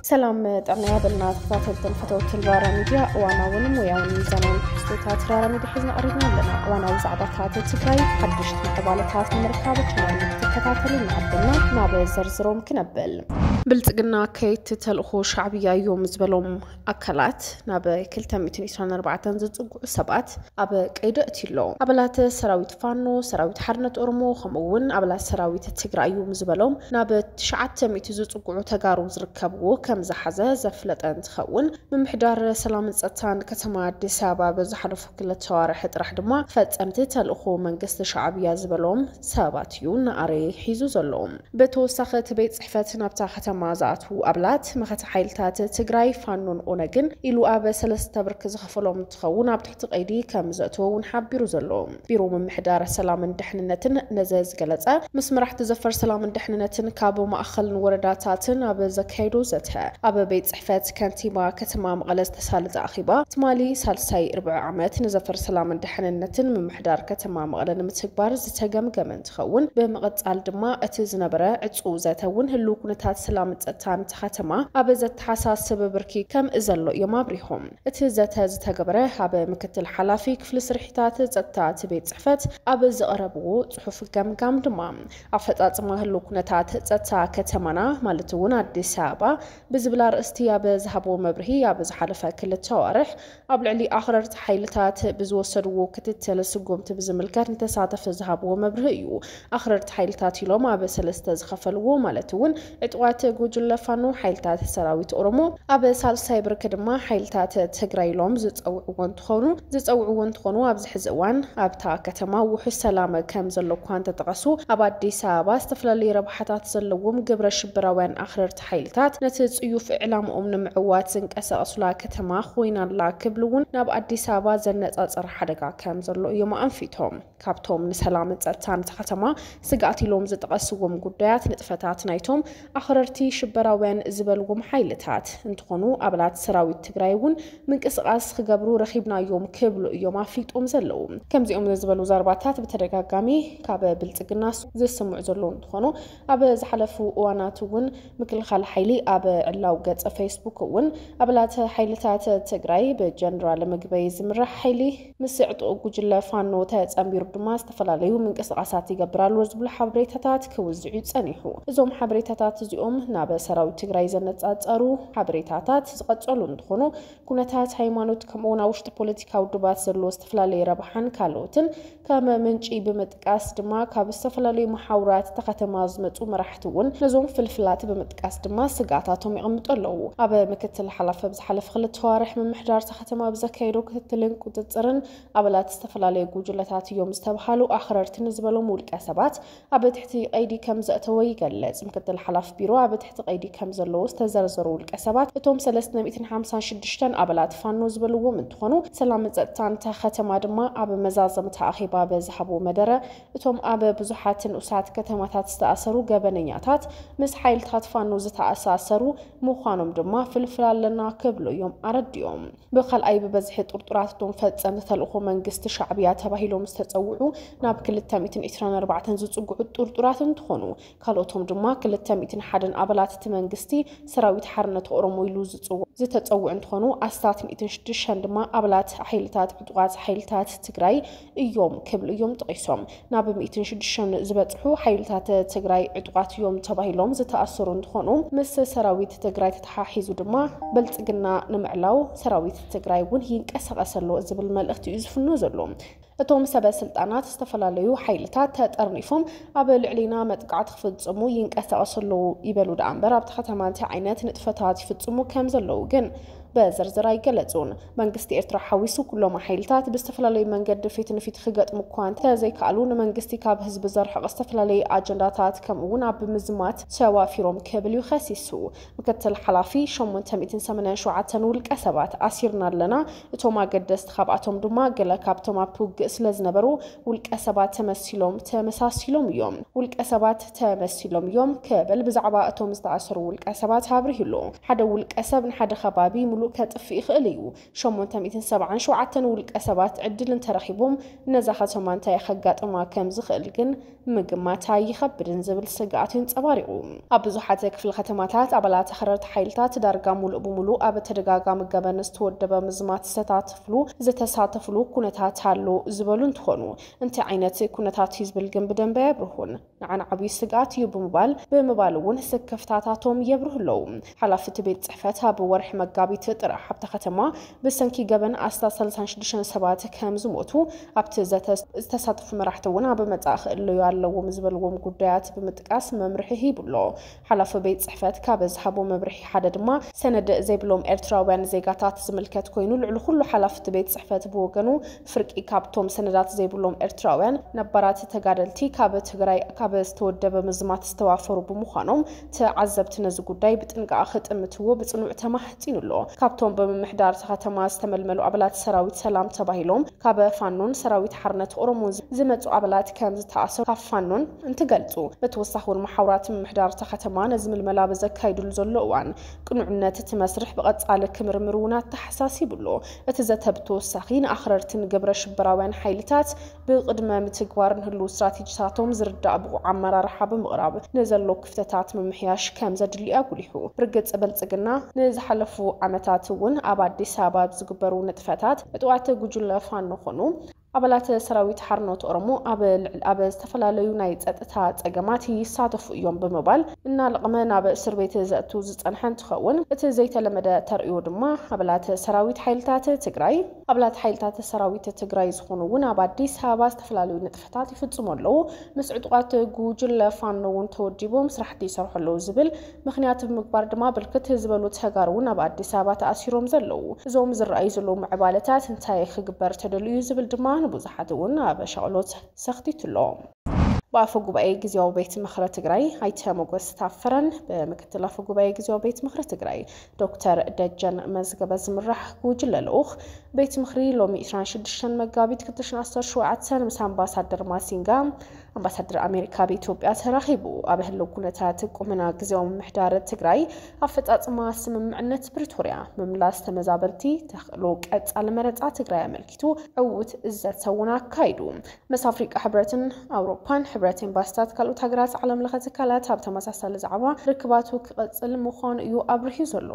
ሰላም ጥዕና ያበልና ተኸታተልትን ፈተውትን ራራ ሚድያ። እዋናውን ሞያውን ሚዛናውን ክስቶታት ራራ ሚድያ ሒዝና ቀሪብና ኣለና። እዋናዊ ዛዕባታት ትግራይ፣ ሓድሽቲ ምዕባለታት ንምርካብ ቻናል ክትከታተሉ ንዓድና። ናብ ዘርዝሮም ክነብል። ብልጽግና ከይት ተልእኾ ሻዕብያ እዮም ዝበሎም ኣካላት ናብ ክልተ ሚእትን ዕስራን ኣርባዕተን ዝጽግዑ ሰባት ኣብ ቀይዲ ኣእትዩ ኣሎ። ኣባላት ሰራዊት ፋኖ፣ ሰራዊት ሓርነት ኦሮሞ፣ ከምኡ እውን ኣባላት ሰራዊት ትግራይ እዮም ዝበሎም ናብ ትሽዓተ ሚእቲ ዝጽግዑ ተጋሩ ዝርከብዎ ከም ዝሓዘ ዘፍለጠ እንትኸውን፣ ምምሕዳር ሰላምን ጸጥታን ከተማ ኣዲስ ኣበባ ብዝሓለፉ ክልተ ኣዋርሕ ጥራሕ ድማ ፈጸምቲ ተልእኾ መንግስቲ ሻዕብያ ዝበሎም ሰባት እዩ እናኣረየ ሒዙ ዘሎ። ብተወሳኺ እቲ ቤት ጽሕፈት ናብታ ከተማ ዝኣትዉ ኣባላት መኸተ ሓይልታት ትግራይ ፋኖን ኦነግን ኢሉ ኣብ ሰለስተ ብርኪ ዝኸፈሎም እንትኸውን፣ ኣብ ትሕቲ ቀይዲ ከም ዘእተዎ እውን ሓቢሩ ዘሎ ቢሮ ምምሕዳር ሰላምን ድሕንነትን ነዘ ዝገለጸ፣ ምስ መራሕቲ ዘፈር ሰላምን ድሕንነትን ካብ ማእኸልን ወረዳታትን ኣብ ዘካየዶ ዘተ፣ ኣብ ቤት ጽሕፈት ከንቲባ ከተማ መቐለ ዝተሳለጠ ኣኼባ ትማሊ ሳልሳይ ርብዒ ዓመት ንዘፈር ሰላምን ድሕንነትን ምምሕዳር ከተማ መቐለ ንምትግባር ዝተገምገመ እንትኸውን፣ ብምቕጻል ድማ እቲ ዝነበረ ዕጹው ዘተ እውን ህልው ኩነታት ሰላምን ጸጥታን እታ ከተማ ኣብ ዘተሓሳስብ ብርኪ ከም ዘሎ እዮም ኣብሪሆም። እቲ ዘተ ዝተገበረ ኣብ ምክትል ሓላፊ ክፍሊ ስርሒታት ጸጥታ እቲ ቤት ጽሕፈት ኣብ ዘቕረብዎ ጽሑፍ ገምጋም ድማ፣ ኣፈጻጽማ ህልው ኩነታት ጸጥታ ከተማና ማለት እውን ኣዲስ ኣበባ ብዝብል ኣርእስቲ ኣብ ዝሃብዎ መብርሂ፣ ኣብ ዝሓለፈ ክልተ ኣዋርሕ ኣብ ልዕሊ ኣኽረርቲ ሓይልታት ብዝወሰድዎ ክትትል ስጉምቲ ብዝምልከት ንተሳተፍቲ ዝሃብዎ መብርሂ እዩ። ኣኽረርቲ ሓይልታት ኢሎም ኣብ ሰለስተ ዝኸፈልዎ ማለት እውን ዕጡቓት ጉጅለ ፋኖ፣ ሓይልታት ሰራዊት ኦሮሞ፣ ኣብ ሳልሳይ ብርኪ ድማ ሓይልታት ትግራይ ኢሎም ዝጸውዕዎ እንትኾኑ፣ ዝጸውዕዎ እንትኾኑ፣ ኣብዚ ሕዚ እዋን ኣብታ ከተማ ውሑስ ሰላም ከም ዘሎ እኳ እንተጠቐሱ፣ ኣብ ኣዲስ ኣበባ ዝተፈላለዩ ረብሓታት ዘለዎም ግብረ ሽበራውያን ኣኽረርቲ ሓይልታት ነቲ ጽዩፍ ዕላምኦም ንምዕዋት ዝንቀሳቐሱላ ከተማ ኮይና ኣላ ክብሉ እውን ናብ ኣዲስ ኣበባ ዘነጻጸረ ሓደጋ ከም ዘሎ እዮም ኣንፊቶም። ካብቶም ንሰላምን ጸጥታን እታ ከተማ ስግኣት ኢሎም ዝጠቐስዎም ጉዳያት ንጥፈታት ናይቶም ኣኽረርቲ ሽበራውያን ዝበልዎም ሓይልታት እንትኾኑ፣ ኣባላት ሰራዊት ትግራይ እውን ምንቅስቓስ ክገብሩ ረኺብናዮም ክብሉ እዮም ኣፍሊጦም ዘለዉ። ከምዚኦም ዝበሉ ዘረባታት ብተደጋጋሚ ካብ ብልጽግና ዝስምዑ ዘለዉ እንትኾኑ፣ ኣብ ዝሓለፉ እዋናት እውን ምክልኻል ሓይሊ ኣብ ዕላው ገጽ ፌስቡክ እውን ኣባላት ሓይልታት ትግራይ ብጀነራል ምግበይ ዝምራሕ ሓይሊ ምስ ዕጡቕ ጉጅለ ፋኖ ተጸንቢሩ ድማ ዝተፈላለዩ ምንቅስቓሳት ይገብር ኣሎ ዝብሉ ሓበሬታታት ክውዝዑ ጸኒሑ። እዞም ሓበሬታታት እዚኦም ናብ ሰራዊት ትግራይ ዘነጻጸሩ ሓበሬታታት ዝቐጸሉ እንትኾኑ፣ ኩነታት ሃይማኖት ከምኡ እውን ኣብ ውሽጢ ፖለቲካዊ ውድባት ዘለዎ ዝተፈላለየ ረብሓን ካልኦትን ከም ምንጪ ብምጥቃስ ድማ፣ ካብ ዝተፈላለዩ መሓውራት እታ ከተማ ዝመጹ መራሕቲ እውን ነዞም ፍልፍላት ብምጥቃስ ድማ ስግኣታቶም የቐምጡ ኣለዉ። ኣብ ምክትል ሓላፊ ኣብ ዝሓለፈ ክልተ ኣዋርሕ ምምሕዳር እታ ከተማ ብዘካየዶ ክትትልን ቁጽጽርን ኣባላት ዝተፈላለዩ ጉጅለታት እዮም ዝተብሃሉ ኣኽረርቲ ንዝበሎም ውልቀ ሰባት ኣብ ትሕቲ ቀይዲ ከም ዘእተወ ይገልጽ። ምክትል ሓላፊ ቢሮ ኣብ ትሕቲ ቀይዲ ከም ዘለዉ ዝተዘርዘሩ ውልቀ ሰባት፣ እቶም ሰለስተ ሚእትን ሓምሳን ሽዱሽተን ኣባላት ፋኖ ዝበልዎም እንትኾኑ፣ ሰላምን ጸጥታን እታ ከተማ ድማ ኣብ መዛዘምታ ኣኼባ ብዝሃብዎ መደረ፣ እቶም ኣብ ብዙሓት ንኡሳት ከተማታት ዝተኣሰሩ ገበነኛታት ምስ ሓይልታት ፋኖ ዝተኣሳሰሩ ምዃኖም ድማ ፍልፍል ኣለና ክብሉ እዮም ኣረዲኦም። ብኻልኣይ ብበዝሒ ጥርጡራት እቶም ፈጸምቲ ተልእኾ መንግስቲ ሻዕብያ ተባሂሎም ዝተጸውዑ ናብ ክልተ ሚእትን ዕስራን ኣርባዕተን ዝጽግዑ ጥርጡራት እንትኾኑ፣ ካልኦቶም ድማ ክልተ ሚእትን ሓደን ኣባላት እቲ መንግስቲ ሰራዊት ሓርነት ኦሮሞ ኢሉ ዝጽው-፣ ዝተጸውዑ እንትኾኑ፣ ኣስታት ሚእትን ሽዱሽተን ድማ ኣባላት ሓይልታት ዕጡቓት ሓይልታት ትግራይ እዮም ክብሉ እዮም ጠቒሶም። ናብ ሚእትን ሽዱሽተን ዝበጽሑ ሓይልታት ትግራይ ዕጡቓት እዮም ተባሂሎም ዝተኣሰሩ እንትኾኑ፣ ምስ ሰራዊት ትግራይ ተተሓሒዙ ድማ ብልጽግና ንምዕላው ሰራዊት ትግራይ እውን ይንቀሳቐስ ኣሎ ዝብል መልእኽቲ እዩ ዝፍኖ ዘሎ። እቶም ሰበ ስልጣናት ዝተፈላለዩ ሓይልታት ተጠርኒፎም ኣብ ልዕሊና መጥቃዕቲ ክፍጽሙ ይንቀሳቐሱ ኣለዉ ይበሉ ደኣ እምበር፣ ኣብቲ ከተማ እንታይ ዓይነት ንጥፈታት ይፍጽሙ ከም ዘለዉ ግን ብዝርዝር ኣይገለጹን። መንግስቲ ኤርትራ ሓዊሱ ኩሎም ሓይልታት ብዝተፈላለዩ መንገዲ ፊት ንፊት ክገጥሙ እኳ እንተዘይከኣሉ፣ ንመንግስቲ ካብ ህዝቢ ዘርሕቕ ዝተፈላለዩ ኣጀንዳታት ከምኡ እውን ኣብ ምዝማት ተዋፊሮም ክብል እዩ ከሲሱ። ምክትል ሓላፊ ሸሞንተ ሚእትን ሰማንያን ሸውዓተን ውልቀ ሰባት ኣሲርና ኣለና። እቶም ኣገደስቲ ካብኣቶም ድማ ገለ ካብቶም ኣብቲ ውግእ ስለ ዝነበሩ ውልቀ ሰባት ተመሲሎም፣ ተመሳሲሎም እዮም። ውልቀ ሰባት ተመሲሎም እዮም ክብል ብዛዕባ እቶም ዝተኣሰሩ ውልቀ ሰባት ኣብሪሁ ኣሎ። ሓደ ውልቀ ሰብ ንሓደ ከባቢ ከጥፍእ ይኽእል እዩ። ሸሞንተ ሚእትን ሰብዓን ሸውዓተን ውልቀ ሰባት ዕድል እንተረኺቦም ነዛ ከተማ እንታይ ከጋጥማ ከም ዝኽእል ግን ምግማት ኣይኸብድን ዝብል ስግኣት እዩ ኣንጸባሪቑ። ኣብ ብዙሓት ክፍለ ከተማታት ኣባላት ኣኽረርቲ ሓይልታት ዳርጋ ሙሉእ ብሙሉእ ኣብ ተደጋጋሚ ገበን ዝተወደበ ምዝማት ዝተሳተፍሉ ዝተሳተፍሉ ኩነታት ኣሎ ዝበሉ እንትኾኑ፣ እንታይ ዓይነት ኩነታት እዩ ዝብል ግን ብደንበ ኣየብርሁን። ንዓና ዓብዪ ስግኣት እዩ ብምባል ብምባል እውን ስክፍታታቶም የብርሁ ኣለዉ። ሓላፊ እቲ ቤት ጽሕፈት ኣብ ወርሒ መጋቢት ጥራሕ ኣብታ ከተማ ብሰንኪ ገበን ኣስታት ሰላሳን ሽዱሽተን ሰባት ከም ዝሞቱ ኣብቲ ዘተ ዝተሳተፉ መራሕቲ እውን ኣብ መጻኢ ክእለዩ ኣለዎም ዝበልዎም ጉዳያት ብምጥቃስ መምርሒ ሂቡ ኣሎ። ሓላፊ ቤት ጽሕፈት ካብ ዝሃቦ መብርሒ ሓደ ድማ ሰነድ ዘይብሎም ኤርትራውያን ዜጋታት ዝምልከት ኮይኑ፣ ልዕሊ ኩሉ ሓላፊ እቲ ቤት ጽሕፈት ብወገኑ ፍርቂ ካብቶም ሰነዳት ዘይብሎም ኤርትራውያን ነባራት ተጋደልቲ ካብ ትግራይ ካብ ዝተወደበ ምዝማት ዝተዋፈሩ ብምዃኖም ተዓዘብቲ ነዚ ጉዳይ ብጥንቃቐ ክጥምትዎ ብጽኑዕ ተማሕጺኑ ኣሎ። ካብቶም ብምምሕዳር እታ ከተማ ዝተመልመሉ ኣባላት ሰራዊት ሰላም ተባሂሎም ካብ ፋኖን ሰራዊት ሓርነት ኦሮሞን ዝመጹ ኣባላት ከም ዝተኣሰሩ ካብ ፋኖን እንትገልጹ፣ ብተወሳኺ እውን መሓውራት ምምሕዳር እታ ከተማ ነዚ ምልመላ ብዘካይድሉ ዘሎ እዋን ቅኑዕነት እቲ መስርሕ ብቐጻሊ ክምርምር እውን ኣተሓሳሲቡ ኣሎ። እቲ ዘተ ብተወሳኺ ንኣኽረርትን ግብረ ሽበራውያን ሓይልታት ብቕድመ ምትግባር ንህልው ስትራቴጂታቶም ዝርዳእ ብቑዕ ኣመራርሓ ብምቕራብ ንዘሎ ክፍተታት ምምሕያሽ ከም ዘድሊ ኣጉሊሑ። ብርግጽ ብልጽግና ንዝሓለፉ ዓመታት እውን ኣብ ኣዲስ ኣበባ ኣብ ዝግበሩ ንጥፈታት ዕጡቓት ጉጅለ ፋኖ ኾኑ ኣባላት ሰራዊት ሓርነት ኦሮሞ ኣብ ልዕል ኣብ ዝተፈላለዩ ናይ ጸጥታ ጸገማት ይሳተፉ እዮም ብምባል እናለቐመ ናብ እስር ቤት ዘእቱ ዝጸንሐ እንትኸውን፣ እቲ ዘይተለመደ ተርእዮ ድማ ኣባላት ሰራዊት ሓይልታት ትግራይ ኣባላት ሓይልታት ሰራዊት ትግራይ ዝኾኑ እውን ኣብ ኣዲስ ኣበባ ዝተፈላለዩ ንጥፈታት ይፍጽሙ ኣለዉ። ምስ ዕጡቓት ጉጅለ ፋኖ እውን ተወዲቦም ስራሕቲ ይሰርሑ ኣለዉ ዝብል ምኽንያት ብምግባር ድማ ብርክት ዝበሉ ተጋሩ እውን ኣብ ኣዲስ ኣበባ ተኣሲሮም ዘለዉ። እዞም ዝረኣዩ ዘለዉ ምዕባለታት እንታይ ክግበር ተደልዩ ዝብል ድማ ንብዙሓት እውን ኣብ ሻቕሎት ሰኽቲቱ ኣሎ። ብኣፈ ጉባኤ ግዝያዊ ቤት ምኽሪ ትግራይ ኣይተ ሞገስ ታፈረን ብምክትል ኣፈ ጉባኤ ግዝያዊ ቤት ምኽሪ ትግራይ ዶክተር ደጀን መዝገበ ዝምራሕ ጉጅለ ልኡኽ ቤት ምኽሪ ሎሚ ዕስራን ሽዱሽተን መጋቢት ክልተ ሽሕን ዓሰርተ ሸውዓተ ምስ ኣምባሳደር ማሲንጋ ኣምባሳደር ኣሜሪካ ኣብ ኢትዮጵያ ተራኺቡ። ኣብ ህልው ኩነታት ቁመና ግዝያዊ ምምሕዳር ትግራይ ኣፈጻጽማ ስምምዕነት ፕሪቶርያ ምምላስ ተመዛበልቲ ተኽእሎ ቀጻሊ መረጻ ትግራይ ኣመልኪቱ ዕዉት ዘተ እውን ኣካይዱ። ምስ ኣፍሪቃ ሕብረትን ኣውሮፓን ሕብረት ኤምባሲታት ካልኦት ሃገራት ዓለም ለኸ ትካላት ኣብ ተመሳሳሊ ዛዕባ ርክባቱ ክቐጽል ምዃኑ እዩ ኣብሪሁ ዘሎ።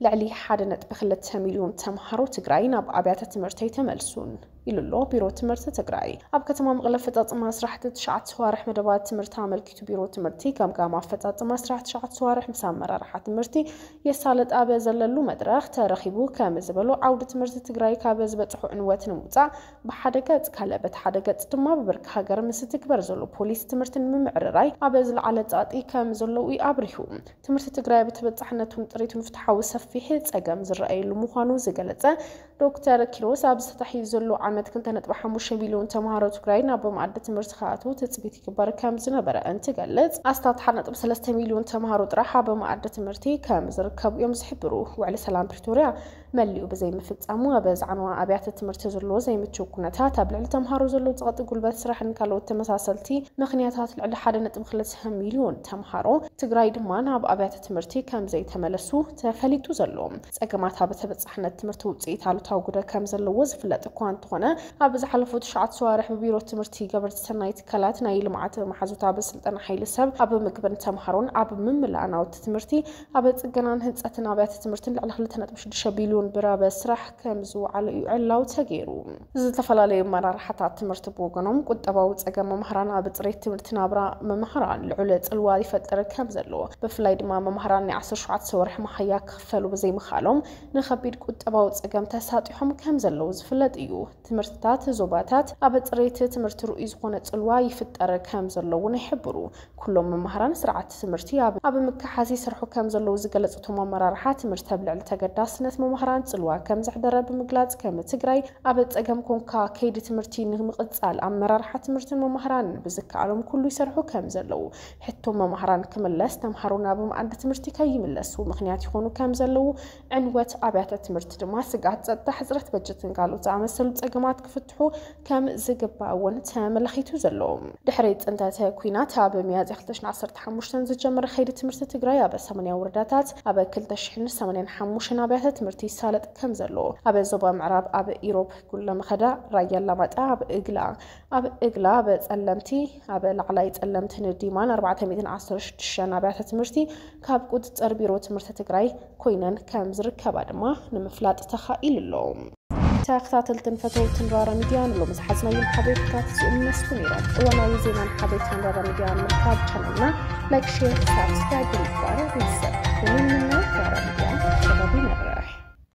ልዕሊ ሓደ ነጥቢ ክልተ ሚልዮን ተምሃሮ ትግራይ ናብ ኣብያተ ትምህርቲ ኣይተመልሱን ኢሉ ኣሎ ቢሮ ትምህርቲ ትግራይ። ኣብ ከተማ መቐለ ኣፈፃፅማ ስራሕቲ ትሽዓተ ሰዋርሕ መደባት ትምህርቲ ኣመልኪቱ ቢሮ ትምህርቲ ገምጋም ኣፈፃፅማ ስራሕ ትሽዓተ ሰዋርሕ ምስ ኣመራርሓ ትምህርቲ የሳልጥ ኣብ ዘለሉ መድረኽ ተረኺቡ ከም ዝበሎ ዓውዲ ትምህርቲ ትግራይ ካብ ዝበፅሑ ዕንወት ንምውፃእ ብሓደ ገፅ ካልእ በቲ ሓደ ገፅ ድማ ብብርኪ ሃገር ምስ ትግበር ዘሎ ፖሊሲ ትምህርቲ ንምምዕርራይ ኣብ ዝለዓለ ፃዕጢ ከም ዘለዉ እዩ ኣብሪሁ። ትምህርቲ ትግራይ ብተበፃሕነቱን ጥሪቱን ፍትሓዊ ሰፊሕ ፀገም ዝረኣየሉ ምዃኑ ዝገለፀ ዶክተር ኪሮስ ኣብዚ ተታሒዙ ዘሎ ዓመት ክልተ ነጥቢ ሓሙሽተ ሚልዮን ተምሃሮ ትግራይ ናብ መኣዲ ትምህርቲ ክኣትዉ ትፅቢት ይግበር ከም ዝነበረ እንትገልፅ ኣስታት ሓደ ነጥቢ ሰለስተ ሚልዮን ተምሃሮ ጥራሕ ኣብ መኣዲ ትምህርቲ ከም ዝርከቡ እዮም ዝሕብሩ። ውዕሊ ሰላም ፕሪቶርያ መሊኡ ብዘይምፍፃሙ ኣብ ዝዓነዋ ኣብያተ ትምህርቲ ዘሎ ዘይምችው ኩነታት ኣብ ልዕሊ ተምሃሮ ዘሎ ፀቕጢ ጉልበት ስራሕን ካልኦት ተመሳሰልቲ ምኽንያታት ልዕሊ ሓደ ነጥቢ ክልተ ሚልዮን ተምሃሮ ትግራይ ድማ ናብ ኣብያተ ትምህርቲ ከም ዘይተመለሱ ተፈሊጡ ዘሎ ፀገማት ኣብ ተበፃሕነት ትምህርቲ ውፅኢት ኣሉታዊ ግደ ከም ዘለዎ ዝፍለጥ እኳ እንተኾነ ኣብ ዝሓለፉ ትሽዓተ ሰዋርሕ ብቢሮ ትምህርቲ ገበርቲ ሰናይ ትካላት ናይ ልምዓት መሓዙት ኣብ ስልጠና ሓይሊ ሰብ ኣብ ምግብን ተምሃሮን ኣብ ምምላእ ናውቲ ትምህርቲ ኣብ ጽገናን ህንጸትን ኣብያተ ትምህርትን ልዕሊ ክልተ ነጥቢ ሽዱሽተ ቢልዮን ብር ኣብ ስራሕ ከም ዝወዓለ እዩ ዕላው ተገይሩ። ዝተፈላለዩ ኣመራርሓታት ትምህርቲ ብወገኖም ቁጠባዊ ጸገም መምህራን ኣብ ጽሬት ትምህርቲ ናብራ መምህራን ልዑል ጽልዋ ይፈጥር ከም ዘሎ ብፍላይ ድማ መምህራን ናይ ዓሰርተ ሸውዓተ ወርሒ መሃያ ክኽፈሉ ብዘይምኽኣሎም ንኸቢድ ቁጠባዊ ጸገም ተሳጢሖም ከም ዘለዉ ዝፍለጥ እዩ። ትምህርትታት ዞባታት ኣብ ጽሬት ትምህርቲ ርኡይ ዝኾነ ጽልዋ ይፍጠር ከም ዘሎ እውን ይሕብሩ። ኩሎም መምህራን ስርዓት ትምህርቲ ኣብ ምክሓስ ይሰርሑ ከም ዘለዉ ዝገለጹ እቶም ኣመራርሓ ትምህርቲ ኣብ ልዕሊ ተገዳስነት መምህራን ጽልዋ ከም ዘሕደረ ብምግላጽ፣ ከም ትግራይ ኣብ ጸገም ኮንካ ከይዲ ትምህርቲ ንምቕጻል ኣመራርሓ ትምህርትን መማህራን ብዝከኣሎም ኩሉ ይሰርሑ ከም ዘለዉ፣ ሕቶ መማህራን ክምለስ፣ ተምሃሮ ናብ መኣዲ ትምህርቲ ከይምለሱ ምኽንያት ይኾኑ ከም ዘለዉ፣ ዕንወት ኣብያተ ትምህርቲ ድማ ስግኣት ጸጥታ፣ ሕጽረት በጀትን ካልኦት ዝኣመሰሉ ጸገማት ክፍትሑ ከም ዝግባእ እውን ተመላኺቱ ዘሎ። ድሕሪ ጽንተት ኲናት ኣብ ሚያዝያ ክልተ ሽሕን ዓሰርተ ሓሙሽተን ዝጀመረ ከይዲ ትምህርቲ ትግራይ ኣብ ሰማንያ ወረዳታት ኣብ ክልተ ሽሕን ሰማንያን ሓሙሽተን ኣብያተ ትምህርቲ ይሳለጥ ከም ዘሎ፣ ኣብ ዞባ ምዕራብ ኣብ ኢሮብ ጉለመኸዳ፣ ራያ ኣላማጣ፣ ኣብ እግላ ኣብ እግላ፣ ኣብ ጸለምቲ፣ ኣብ ላዕላይ ጸለምቲ ንዲማን ኣርባዕተ ሚእትን ዓሰርተ ሽዱሽተን ኣብያተ ትምህርቲ ካብ ቁጽጽር ቢሮ ትምህርቲ ትግራይ ኮይነን ከም ዝርከባ ድማ ንምፍላጥ ተኻኢሉ ኣሎ። ተኸታተልትን ፈተውትን ራራ ሚድያ፣ ንሎሚ ዝሓዝናዮም ሓበሬታታት እዚኦም ይመስሉ ነይሮም። እዋናዊ ዜናን ሓበሬታን ራራ ሚድያ ንምርካብ ቻነልና ላይክ፣ ሼር፣ ሳብስክራይብ ብምግባር ቤተሰብ ኩኑ። ንምንነት ራራ ሚድያ ከባቢ መረብ።